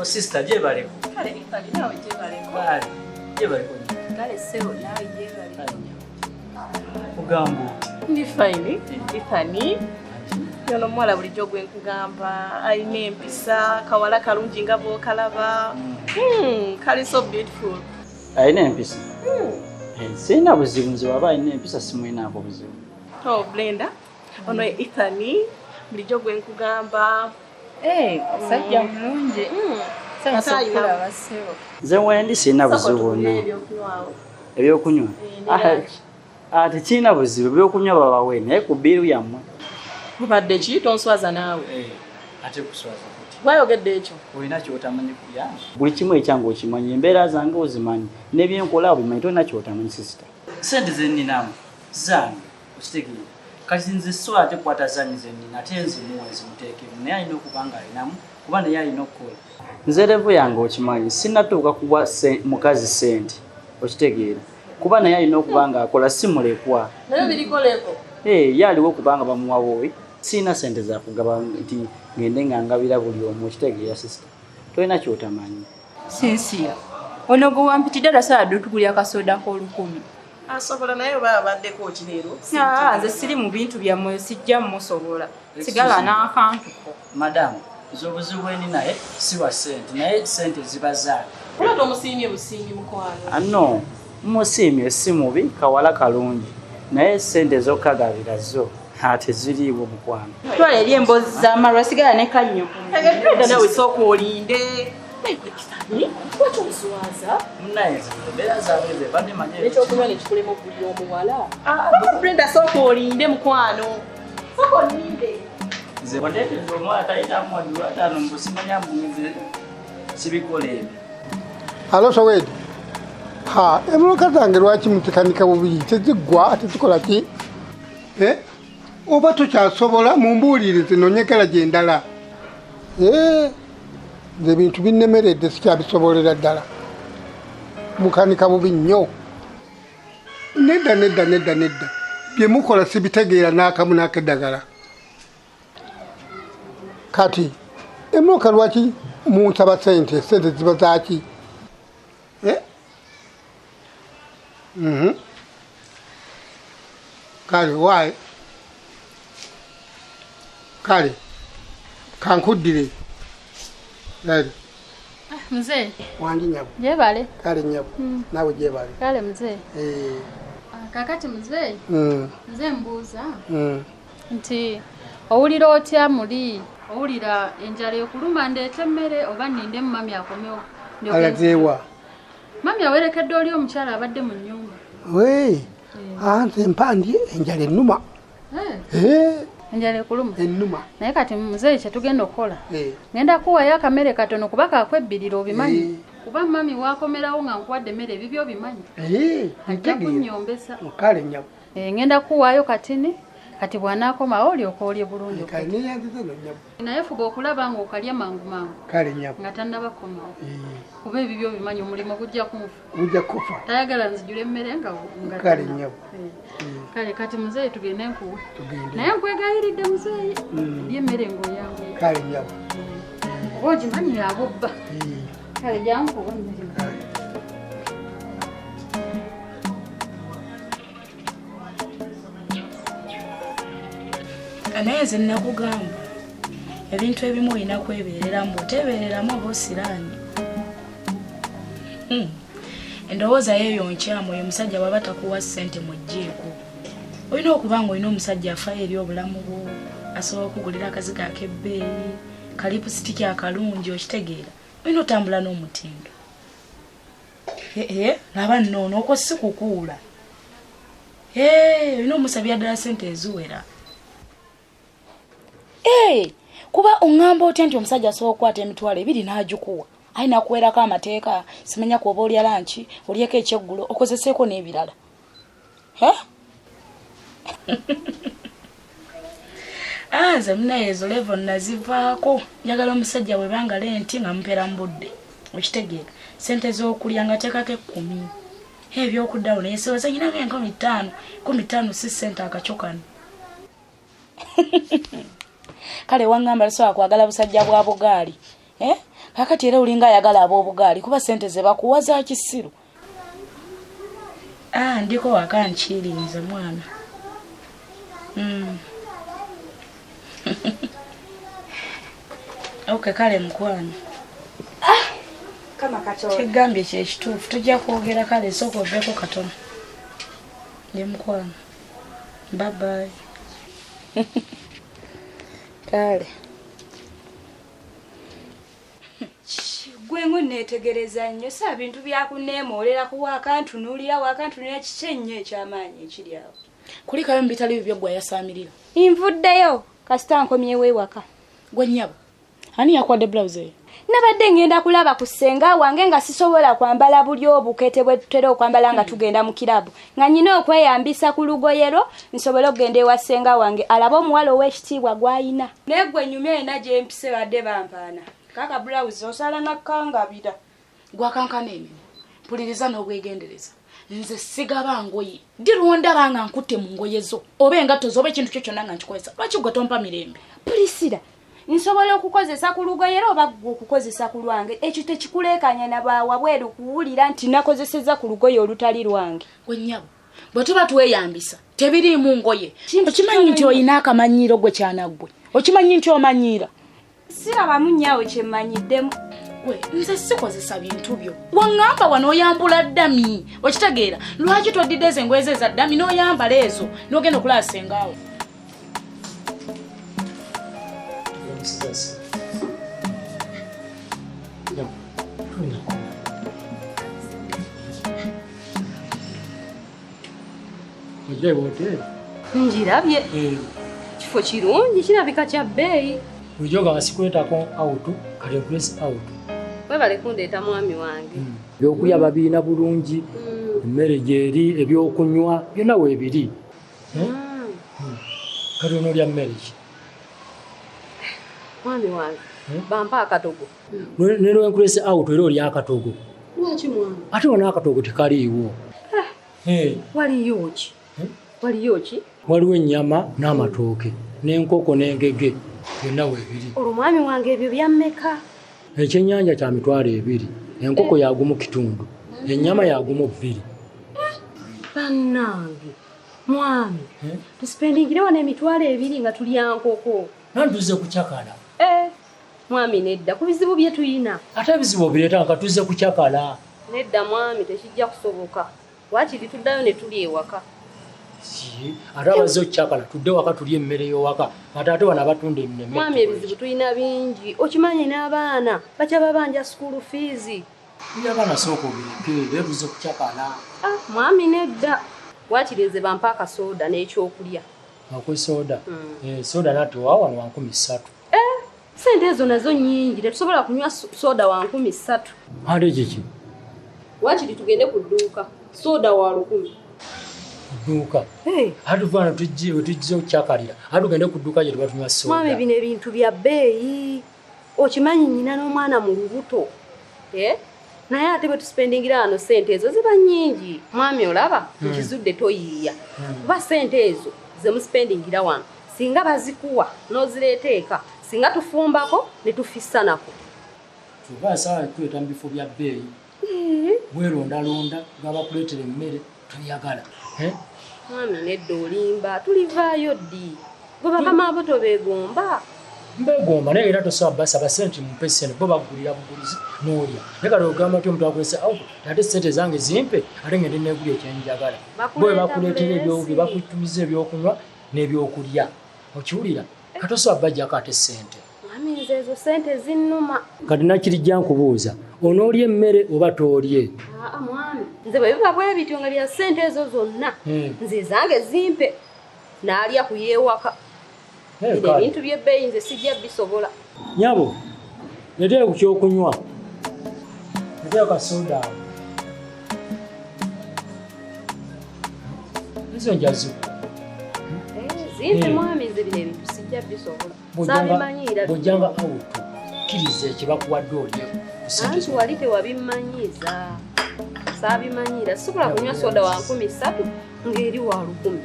Oh, sister gyebaleko. Kale Ethan naawe gyebaleko. Kale gyebaleko. Kale ssebo naawe gyebaleko. Kugamba Ndi fine. Ethan. Yono omuwala bulijjo gwe nkugamba alina empisa, kawala kalungi nga bw'okalaba. Kali so beautiful. Alina empisa. Sirina buzibu nze waba alina empisa simulinaako buzibu. Oh, Brenda. Ono ye Ethan bulijjo gwe nkugamba. Musajja mulungi. Sanyusa okulaba ssebo. Nze wendi sirina buzibu bwonna. Ebyokunywawo. Ebyokunywa? Tekirina buzibu, ebyokunywa babawe naye ku bbiiru yammwe. Mubadde ki tonswaza naawe? Ate kuswaza kuti? Wayogedde ekyo. Olina ky'otamanyi ku byange. Buli kimu ekyange okimanyi, embeera zange ozimanyi, n'ebyenkola obimanyi, tolina ky'otamanyi sister. Ssente ze nninamu zange, okitegeera. Kati nze so ate kwata zange ze nnina ate nzimuwe nzimuteekemu naye alina okuba nga alinamu kuba naye alina okukola. Nze level yange okimanyi, sinnatuuka kuwa mukazi ssente, okitegeera. Kuba naye alina okuba ng'akola si mulekwa. Naye biriko level. Ye aliwo kubanga bamuwa bwoyi. Sirina ssente za kugaba nti ngende nga ngabira buli omu, okitegeera sister. Tolina ky'otamanyi. Cynthia, ono gwe wampitidde tasobola dde otugulya akasoda k'olukumi. Asobola naye oba abaddeko ki leero? Nze siri mu bintu byammwe sijja mmusobola. Sigala n'akantu ko. Madam, nze obuzibu bwe ndi naye si bwa ssente naye ssente ziba zange. Oba tomusiimye busiimi mukwano? No, mmusiimye si mubi, kawala kalungi. Naye ssente z'okukagabira zo ate ziriiwo mukwano. Twala eri emboozi z'amalwa sigala ne kannyo. Brenda nawe sooka olinde. Lwaki omuswaza? Munnaye nze embeera zaabwe ze badde mmanyi. Ekyokunywa ne kikulema okugulira omuwala. Brenda sooka olinde mukwano. Sooka olinde. Nze bw'ondeetedde omuwala talinamu wadde lwataano mbu simanya mbu nze sibikola ebyo. Alo Sowedi. Ha, emmotoka zange lwaki mutekanika bubi? Teziggwa, tezikola ki? Oba tokyasobola mumbuulire zinonyekera gye ndala. Nze ebintu binnemeredde sikyabisobolera ddala. Mukanika bubi nnyo. Nedda, nedda, nedda, nedda. Bye mukola sibitegeera n'akamu n'akeddagala. Kati emmotoka lwaki munsaba ssente? Ssente ziba zaaki? Kale, why? Kale, kankuddire. Kale. Mzee. Wangi nyabo. Jebale. Kale nyabo. Nawe jebale. Kale mzee. Kakati mzee. Mzee mbuuza. Nti owulira otya muli? Owulira enjala ekuluma ndeete emmere oba nninde mami akomewo? Alazeewa. Mami awerekedde oli omukyala abadde mu nnyumba. Wee. Nze mpandi enjala ennuma. Enjala ekuluma. Ennuma. Naye kati muzeeyi kye tugenda okukola. Ngenda kuwaayo akamere katono kuba kaakwebbirira obimanyi. Kuba mami waakomerawo nga nkuwadde emmere ebibyo obimanyi. Ajja kunnyombesa. Kale nnyabo. Ngenda kuwaayo katini. Kati bw'anaakomawo olyoke olye bulungi. Kale neeyanziza nno nnyabo. Naye fuba okulaba ng'okalya mangu mangu. Kale nnyabo. Nga tannaba kukomawo. Kuba ebibyo obimanyi omulimu gujja kumufa. Gujja kufa. Tayagala nzijule emmere nga Kale nnyabo. Kale kati muzeeyi tugende nkuwe. Tugende. Naye nkwegayiridde muzeeyi. Lya emmere ng'oyanguye. Kale nnyabo. Oba ogimanyi yabobba. Kale jangu nkuwe emmere. Naye nze nnakugamba ebintu ebimu olina kwebeereramu, bw'oteebeereramu oba osiraanye. Endowooza yeeyo nkyamu, oyo omusajja bw'aba takuwa ssente muggyeeko. Olina okuba ng'olina omusajja afaayo eri obulamu bwo, asobola okukugulira akazigo ak'ebbeeyi, kalipusitiki akalungi, okitegeera. Olina otambula n'omutindo. Laba nno ono okwo si kukuula. Olina omusabira ddala ssente eziwera. Kuba oŋŋamba otya nti omusajja asobola okukwata 20,000 n'agikuwa? Alina kuwerako amateeka, simanya ku oba olya lanki, olyeko ekyeggulo, okozeseeko n'ebirala. Nze munnaye ezo level nazivaako. Njagala omusajja bwe banga lenti nga mumpeera mu budde. Okitegeera? Ssente z'okulya nga teekako 10. Ebyokuddawo naye sibaza nnyinako 5,000. 15 si ssente akakyo kano. Kale waŋŋamba tosobola kwagala busajja bwa bugaali. Kakati era olinga ayagala ab'obugaali kuba ssente ze bakuwa za kisiru. Ah, ndiko waka nkirinze mwana. Okay, kale mukwano. Kama katono. Kigambye kye kituufu, tujja kwogera kale sooka oveeko katono. Ndi mukwano. Bye bye. Kale. Gwe nneetegereza nnyo si bintu byakunneemoolera ku wakantunuulira wakantunuulira kiki ennyo ekyamaanyi ekiri awo. Kulikayo mu bitali bibyo gwe ayasaamirira. Nvuddeyo kasita nkomyewo ewaka. Gwe nnyabo, ani yakuwadde blouse eyo? Nabadde ngenda kulaba ku ssenga wange nga sisobola kwambala buli obukete bwe tutera okwambala nga tugenda mu kirabu. Nga nnina okweyambisa ku lugoye lwo nsobole okugenda ewa ssenga wange alabe omuwala ow'ekitiibwa gw'ayina. Naye gwe nnyumya yenna gye mpise badde bampaana. Kaka blouse osala nakkangabira. Gwakankana emimwa, mpuliriza n'obwegendereza. Nze sigaba ngoye. Ddi lw'ondaba nga nkutte mu ngoye zo oba engatto zo oba ekintu kyo kyonna nga nkikozesa? Lwaki gwe tompa mirembe? Pulisira, nsobola okukozesa ku lugoye lwo oba ggwe okukozesa ku lwange. Ekyo tekikuleekanya na ba wabweru kuwulira nti nakozesezza ku lugoye olutali lwange. Gwe nnyabo, bwe tuba tweyambisa tebiriimu ngoye. Okimanyi nti olina akamanyiiro gwe kyanaggwe? Okimanyi nti omanyiira? Sirabamu nnyawo kye mmanyiddemu. Gwe nze sikozesa bintu byo. Waŋŋamba wano oyambula ddami. Okitegeera? Lwaki toddidde ezo engoye ze eza ddami n'oyambala ezo n'ogenda okulaba ssengaawo? Ngirabye. Kifo kirungi kirabika kya bbeeyi. Bulijjo nga basikuleetako out kati nkulese out. Webale kundeeta mwami wange. Ebyokulya babiina bulungi, emmere gyeri, ebyokunywa byonna weebiri. Kati onoolya mmere ki? Mwami wange, bampa akatogo. Ne lwe nkulese out era olya akatogo. Lwaki mwami? Ate wano akatogo tekaliiwo. Waliyo ki? Waliyo ki? Waliwo ennyama n'amatooke n'enkoko n'engege byonna weebiri. Olwo mwami wange ebyo byammeka? Ekyennyanja kya 20,000, enkoko yagumu kitundu, ennyama yagumu 2. Bannange, mwami, tusipendingire wano 20,000 nga tulya nkoko. Nantuze kukyakala. Mwami nedda, ku bizibu bye tuyina. Ate ebizibu obireeta nga tuze kukyakala. Nedda mwami, tekijja kusoboka. Waakiri tuddayo ne tuli ewaka. Ate abazze okukyakala tudde waka tulye emmere y'owaka, ate ate wano abatunda emmere. Mwami ebizibu tulina bingi, okimanyi n'abaana bakyababanja school fees. Abaana sooka obireke, leero tuzze kukyakala. Mwami nedda, waakiri nze bampa akasooda n'ekyokulya. Akuwe sooda? Sooda nate wa wano wa 3,000. Ssente ezo nazo nnyingi, tetusobola kunywa sooda wa 3,000. Ate kiki? Waakiri tugende ku dduuka, sooda wa 1,000. Dduuka. Ate tuva wano tujje okukyakalira, ate tugende ku dduuka gye tuba tunywa sooda. Mwami bino ebintu bya bbeeyi, okimanyi nnyina n'omwana mu lubuto. Naye ate bwe tusipendingira wano ssente ezo ziba nnyingi. Mwami olaba, nkizudde toyiiya. Kuba ssente ezo ze musipendingira wano, singa bazikuwa n'ozireeta eka, singa tufumbako ne tufissa nako. Kyova nsaba tuleeta mu bifo bya bbeeyi. Weerondalonda nga bakuleetera emmere toyagala. Mwami nedda olimba, tulivaayo ddi? Gwe bakama abo tobeegomba? Mbeegomba naye era tosobola basaba ssente mumpe ssente, bo bakugulira bugulizi n'olya. Naye kati ogamba nti omuntu akulese out, ate ssente zange zimpe ate ngende neegulya ekyenjagala. Bo bwe bakuleetera bakutumiza ebyokunywa n'ebyokulya. Okiwulira? Kati osobola bajjako ate ssente. Mwami nze ezo ssente zinnuma. Kati nakirijja nkubuuza, onoolya emmere oba toolye? Mwami, nze bwe biba bwe bityo nga bya ssente ezo zonna, nze zange zimpe n'alya ku yeewaka. Ebintu by'ebbeeyi nze sijja bisobola. Nnyabo, leetera ku kyokunywa. Leetera kasoda awo. Ezo njazi. Zimpe mwami, nze bino ebintu sijja bisobola. Saabimanyiira. Bw'ojjanga out, kkiriza ekyo bakuwadde olye. Anti wali tewabimanyiiza. Saabimanyiira. Sisobola kunywa soda wa 3,000 ng'eri wa 1,000.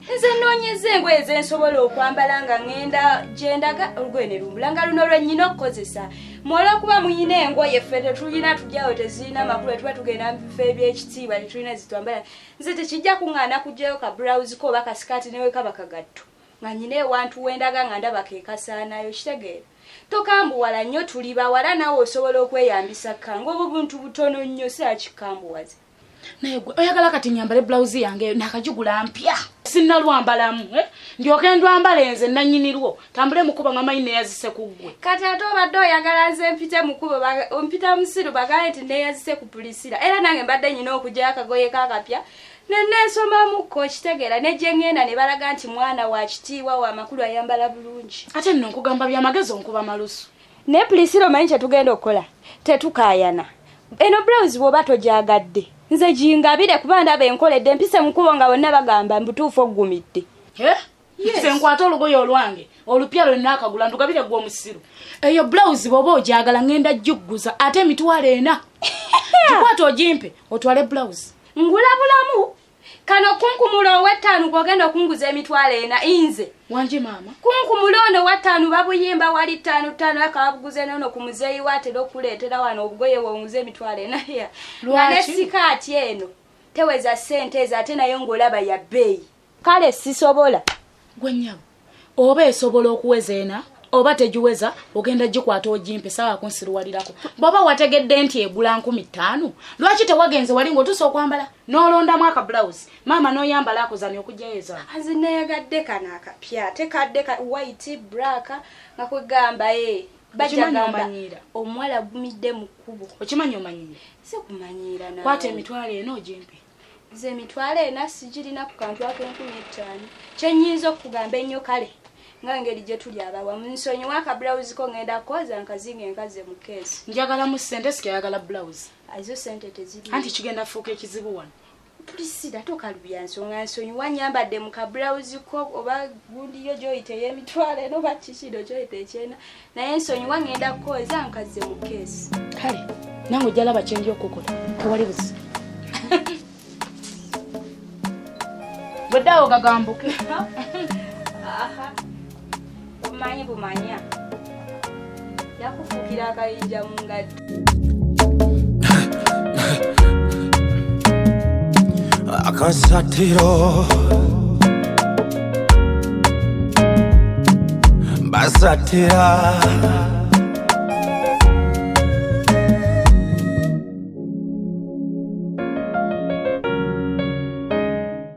Nze nnoonyeza engoye ze nsobola okwambala nga ŋŋenda gye ndaga olugoye ne lumbula nga luno lwe nnyina okukozesa. Mwe olw'okuba muyina engoye ffe tetulina tujjawo tezirina makulu tuba tugenda mu bifo eby'ekitiibwa tetulina zitwambala. Nze tekijja kuŋŋaana kuggyayo ka bulawuzi ko oba kasikaati ne bwe kaba kagatto nga nnyina ewantu we ndaga nga ndaba ke kasaanayo okitegeera. Tokambuwala nnyo tuli bawala naawe osobola okweyambisa kkango obwo buntu butono nnyo si akikambuwaza. Naye gwe oyagala kati nyambale blouse yange nakagigula mpya sinnalwambalamu eh? Ndyoke ndwambale nze nannyinirwo tambule mukuba nga manyi neyazise ku ggwe. Kati ate obadde oyagala nze mpite mukubo ompita musiru bagambe nti neyazise ku Pulisira era nange mbadde nnyina okugyayo akagoye k'akapya ne neesomamukko okitegeera ne gye ŋŋenda ne balaga nti mwana wa kitiibwa wa makulu ayambala bulungi. Ate nno nkugamba byamagezi onkuba malusu. Naye Pulisira omanyi kye tugenda okukola tetukaayana. Eno blouse bw'oba togyagadde nze gingabire kuba ndaba enkoledde mpise mu kkubo nga bonna bagamba mbutuufu oggumidde. Nze nkwate olugoye olwange olupya lwe naakagula ndugabire gwe omusiru. Eyo blouse bw'oba ogyagala ŋŋenda gigguza ate 400,000. Gikwate ogimpe otwale blouse. Ngula bulamu kano kunkumula ow'ettaano gw'ogenda okunguza 400,000 nze. Wangi maama. Kunkumula ono wa ttaano babuyimba wali ttaano ttaano akababuguze n'ono ku muzeeyi we atera okuleetera wano obugoye bw'onguza 400,000. Nga ne sikaati eno teweza ssente ezo ate nayo ng'olaba ya bbeeyi. Kale sisobola. Gwe nnyabo oba esobola okuweza ena oba tegiweza ogenda gikwata ogimpe sawa kunsiruwalirako. Bw'oba wategedde nti egula 5,000 lwaki tewagenze wali ng'otuuse okwambala n'olondamu aka blouse maama n'oyambala akozani okugyayo ezaabwe. Nze neyagadde kano akapya ate kadde ka white black nga kwegamba bajja gamba omuwala agumidde mu kkubo. Okimanyi omanyiira? Sikumanyiira naawe. Kwata 400,000 ogimpe. Nze 400,000 sigirina ku kantu ak'enkumi ttaano. Kye nnyinza okukugamba ennyo kale nga ngeri gye tuli abawamu nsonyiwa akabulawuzi ko ngenda kwoza nkazinge nkaze mu keesi. Njagalamu ssente sikyayagala bulawuzi. Ezo ssente teziri. Anti kigenda fuuka ekizibu wano. Pulisira tokalubya nsonga nsonyiwa nyambadde mu kabulawuzi ko oba gundi yo gy'oyita ey'emitwalo ena oba kikino gy'oyita ekyena naye nsonyiwa ngenda kwoza nkaze mu keesi. Kale nange ojja laba kye nja okukola tewali buzibu. Bweddawo gagambuke. Obumanyi bumanya yakufuukira akayinja mu ngatto. Akasatiro basatira.